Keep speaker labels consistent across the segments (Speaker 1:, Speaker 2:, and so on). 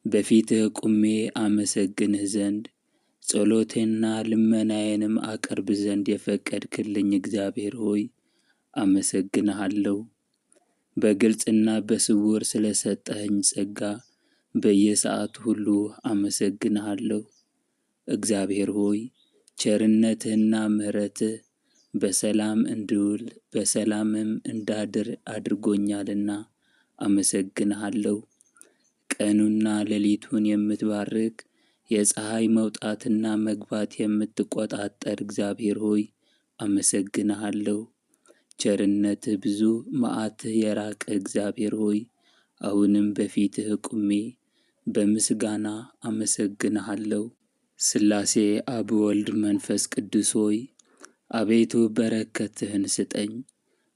Speaker 1: በፊትህ ቁሜ አመሰግንህ ዘንድ ጸሎቴንና ልመናዬንም አቀርብ ዘንድ የፈቀድክልኝ እግዚአብሔር ሆይ አመሰግንሃለሁ። በግልጽና በስውር ስለ ሰጠኸኝ ጸጋ በየሰዓቱ ሁሉ አመሰግንሃለሁ። እግዚአብሔር ሆይ ቸርነትህና ምሕረትህ በሰላም እንድውል በሰላምም እንዳድር አድርጎኛልና አመሰግንሃለሁ። ቀኑና ሌሊቱን የምትባርክ የፀሐይ መውጣትና መግባት የምትቆጣጠር እግዚአብሔር ሆይ አመሰግንሃለሁ። ቸርነትህ ብዙ መዓትህ የራቀ እግዚአብሔር ሆይ አሁንም በፊትህ ቁሜ በምስጋና አመሰግንሃለሁ። ሥላሴ አብ ወልድ መንፈስ ቅዱስ ሆይ አቤቱ በረከትህን ስጠኝ።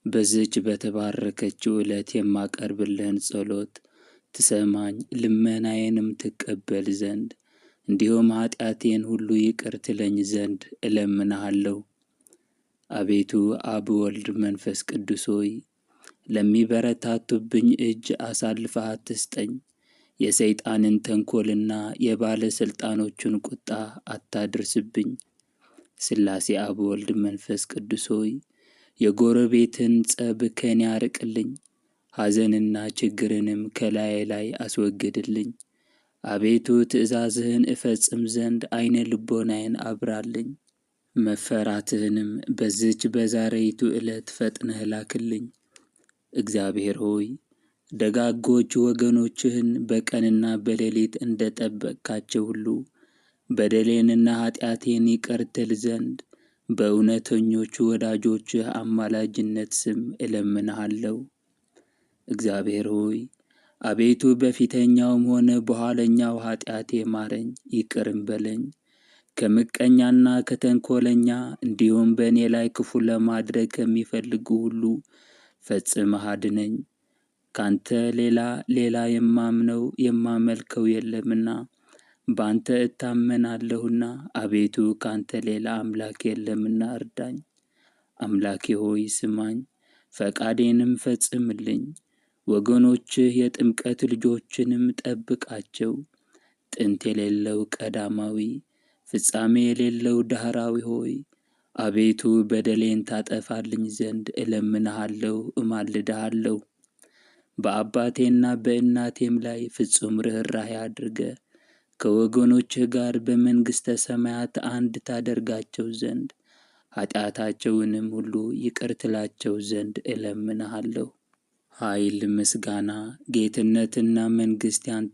Speaker 1: በዚች በተባረከችው ዕለት የማቀርብልህን ጸሎት ትሰማኝ ልመናዬንም ትቀበል ዘንድ እንዲሁም ኃጢአቴን ሁሉ ይቅር ትለኝ ዘንድ እለምንሃለሁ። አቤቱ አብ ወልድ መንፈስ ቅዱስ ሆይ ለሚበረታቱብኝ እጅ አሳልፈህ አትስጠኝ። የሰይጣንን ተንኰልና የባለሥልጣኖቹን ቁጣ አታድርስብኝ። ሥላሴ አብ ወልድ መንፈስ ቅዱስ ሆይ የጎረቤትን ጸብ ከኔ አርቅልኝ፣ ሐዘንና ችግርንም ከላዬ ላይ አስወግድልኝ። አቤቱ ትእዛዝህን እፈጽም ዘንድ ዓይነ ልቦናዬን አብራልኝ። መፈራትህንም በዚች በዛሬይቱ ዕለት ፈጥነህ ላክልኝ። እግዚአብሔር ሆይ ደጋጎች ወገኖችህን በቀንና በሌሊት እንደ ጠበቅካቸው ሁሉ በደሌንና ኃጢአቴን ይቅር ትል ዘንድ በእውነተኞቹ ወዳጆችህ አማላጅነት ስም እለምንሃለሁ። እግዚአብሔር ሆይ አቤቱ በፊተኛውም ሆነ በኋለኛው ኃጢአቴ ማረኝ፣ ይቅርም በለኝ። ከምቀኛና ከተንኰለኛ እንዲሁም በእኔ ላይ ክፉ ለማድረግ ከሚፈልጉ ሁሉ ፈጽመህ አድነኝ። ካንተ ሌላ ሌላ የማምነው የማመልከው የለምና በአንተ እታመናለሁና፣ አቤቱ ካንተ ሌላ አምላክ የለምና እርዳኝ። አምላኬ ሆይ ስማኝ፣ ፈቃዴንም ፈጽምልኝ። ወገኖችህ የጥምቀት ልጆችንም ጠብቃቸው። ጥንት የሌለው ቀዳማዊ ፍጻሜ የሌለው ዳህራዊ ሆይ አቤቱ በደሌን ታጠፋልኝ ዘንድ እለምንሃለሁ፣ እማልድሃለሁ። በአባቴና በእናቴም ላይ ፍጹም ርኅራኄ አድርገህ ከወገኖችህ ጋር በመንግሥተ ሰማያት አንድ ታደርጋቸው ዘንድ ኃጢአታቸውንም ሁሉ ይቅር ትላቸው ዘንድ እለምንሃለሁ። ኃይል፣ ምስጋና፣ ጌትነትና መንግሥት ያንተ